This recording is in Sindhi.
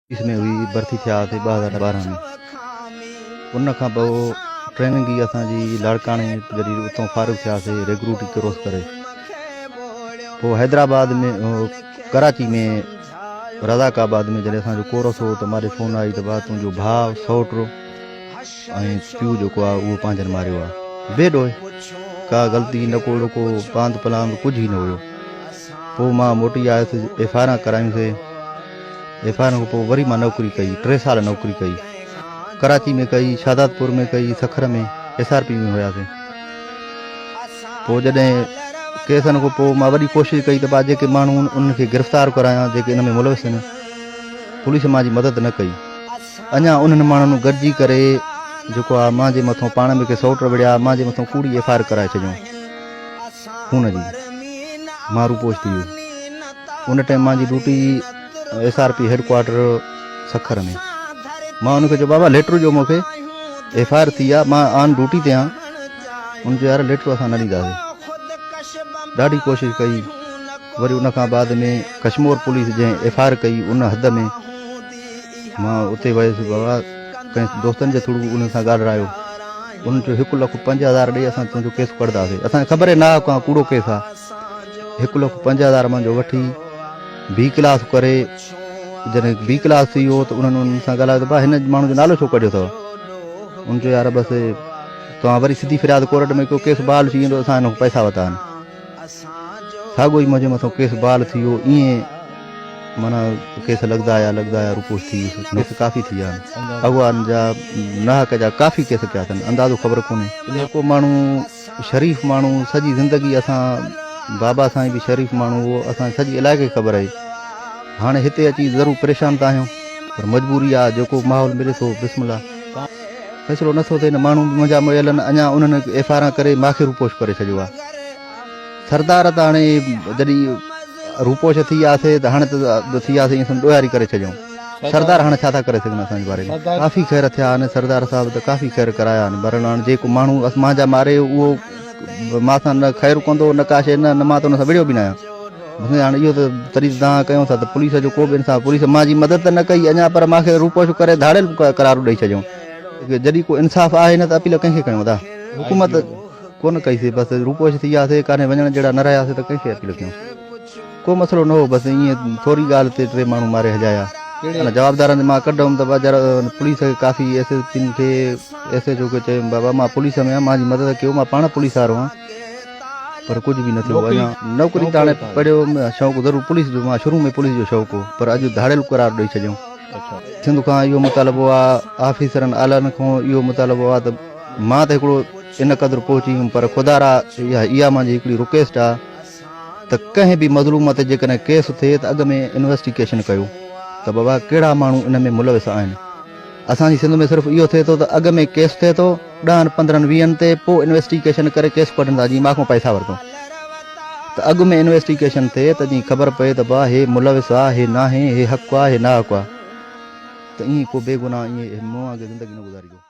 پوليس ۾ هئي ڀرتي ٿيا هئاسي 2012 ۾ ان کان پوء ٽريننگ ئي اسان جي لاڙڪاڻي جڏهن اتان فارغ ٿياسي ريڪروٽ ڪروس ڪري پوء حيدرآباد ۾ ڪراچي ۾ رزاق آباد ۾ جڏهن اسان جو ڪورس هو ته ماري فون آئي ته ڀاء تنهنجو ڀاء سئوٽ ۽ پيء جيڪو آهي اهو پنهنجن ماريو آهي بي ڏوهه ڪا غلطي نه ڪو اهڙو ڪو پاند پلاند ڪجهه ئي نه هيو پوء مان موٽي آيس ايف I R ڪرايون سي ايف I R کان پوء وري مان نوڪري ڪئي 3 سال نوڪري ڪئي ڪراچي ۾ ڪئي شهدادپور ۾ ڪئي سکر ۾ ايس آر پي ۾ هياسي پوء جڏهن ڪيسن کان پوء مان وڏي ڪوشش ڪئي ته با جيڪي ماڻهو آهن انهن کي گرفتار ڪرايان جيڪي ان ۾ ملوث آهن پوليس مان جي مدد نه ڪئي اڃا انهن ماڻهن گڏجي ڪري جيڪو آ مان جي مٿو پاڻ ۾ ڪي سئوٽ وڙهيا مان جي مٿو ڪوڙي ايف I R ڪرائي ڇڏيون خون جي مان روپوش ٿي ويس ان ٽائيم مان جي duty S R P head quarter Sukkur ۾ مان ان کي چيو بابا ليٽر ڏيو مون کي ايف I R ٿي آ مان آن ڊيوٽي تي آهيان ان چيو يار ليٽر اسان نه ڏينداسين ڏاڍي ڪوشش ڪئي وري ان کان بعد ۾ ڪشمور پوليس جنهن ايف I R ڪئي ان حد ۾ مان اتي ويس بابا ڪنهن دوستن جي ٿرو انهن سان ڳالهرايو انهن چيو هڪ لک 5000 ڏي اسان تنهنجو ڪيس ڪڍنداسين اسان کي خبر ئي نه آهي ڪا ڪوڙو ڪيس آهي هڪ لک 5000 منهنجو وٺي بي ڪلاس ڪري جڏهن بي ڪلاس ٿي ويو ته انهن انهن سان ڳالهايو ته ڀا هن ماڻهو جو نالو ڇو ڪڍيو اٿو ان چيو يار بس توهان وري سڌي فرياد ڪورٽ ۾ ڪيو ڪيس بحال ٿي ويندو اسان هن کان پئسا ورتا آهن ساڳيو ئي منهنجي مٿان ڪيس بحال ٿي ويو ائين معنيٰ ڪيس لڳندا آيا لڳندا آيا روپوش ٿي ويس ڪيس ڪافي ٿي ويا آهن اغوا جا ناحق جا ڪافي ڪيس ڪيا اٿن اندازو خبر ڪونهي جيڪو ماڻهو شريف ماڻهو سڄي زندگي اسان بابا سائين به شريف ماڻهو هو اسان سڄي علائقي کي خبر آهي هاڻي هتي اچي ضرور پريشان ته آهيون پر مجبوري آهي جيڪو ماحول ملي ٿو بسم الله فيصلو نٿو ٿئي نه ماڻهو به منهنجا مئل آهن اڃا انهن ايف I R ڪري ماکي روپوش ڪري ڇڏيو آهي سردار ته هاڻي جڏهن روپوش ٿي وياسي ته هاڻي ته ٿي وياسي ائين سمجهه ڏوهاري ڪري ڇڏيائون سردار هاڻي ڇا ٿا ڪري سگهن اسان جي باري ۾ ڪافي خير ٿيا آهن سردار صاحب ته ڪافي خير ڪرايا آهن بهرحال هاڻي جيڪو ماڻهو مان جا ماري اهو مان سان نه خير ڪندو نه ڪا شيء نه نه مان ته ان سان وڙهيو به نه آهيان بس هاڻي اهو ته تڏهن ته دانهن ڪيون ٿا ته پوليس جو ڪو به انصاف پوليس مان جي مدد ته نه ڪئي اڃا پر مان کي روپوش ڪري ڌاڙيل قرار ڏئي ڇڏيائون جڏهن ڪو انصاف آهي نه ته اپيل ڪنهن کي ڪيون ادا حڪومت ڪونه ڪئي سي بس روپوش ٿي وياسي ڪاڏي وڃڻ جهڙا نه رهياسي ته ڪنهن کي اپيل ڪيون ڪو مسئلو نه هو بس ائين ٿوري ڳالهه تي ٽي ماڻهو ماري هليا آيا جوابدارن مان ڪڍيم ته بابا پوليس کي ڪافي ايس ايس پين کي ايس ايچ او کي چيم بابا مان پوليس ۾ آهيان مانجي مدد ڪيو مان پاڻ پوليس وارو آهيان پر ڪجهه به نه ٿيو اڃا نوڪري ته هاڻي پڙهيو شوق ضرور پوليس جو مان شروع ۾ پوليس جو شوق هو پر اڄ ڌاڙيل قرار ڏئي ڇڏيائون سنڌ کان اهو مطالبو آهي آفيسرن اعلن کان اهو مطالبو آهي ته مان ته هڪڙو ان قدر پهچي ويم پر خدارا اها منهنجي هڪڙي رڪويسٽ آهي ته ڪنهن به مظلوم تي جيڪڏهن ڪيس ٿئي ته اڳ ۾ انويسٽيگيشن ڪيو ته بابا ڪهڙا ماڻهو ان ۾ ملوث آهن اسان جي سنڌ ۾ صرف اهو ٿئي ٿو ته اڳ ۾ ڪيس ٿئي ٿو ڏهن پندرهن ويهن تي پوء انويسٽيگيشن ڪري ڪيس ڪڍن ٿا جيئن مان کان پئسا ورتو ته اڳ ۾ انويسٽيگيشن ٿئي ته جيئن خبر پئي ته با هي ملوث آ هي ناهي هي حق آ هي ناحق آ ته ائين ڪو بيگناهه ائين مون وانگي زندگي نه گذاريندو.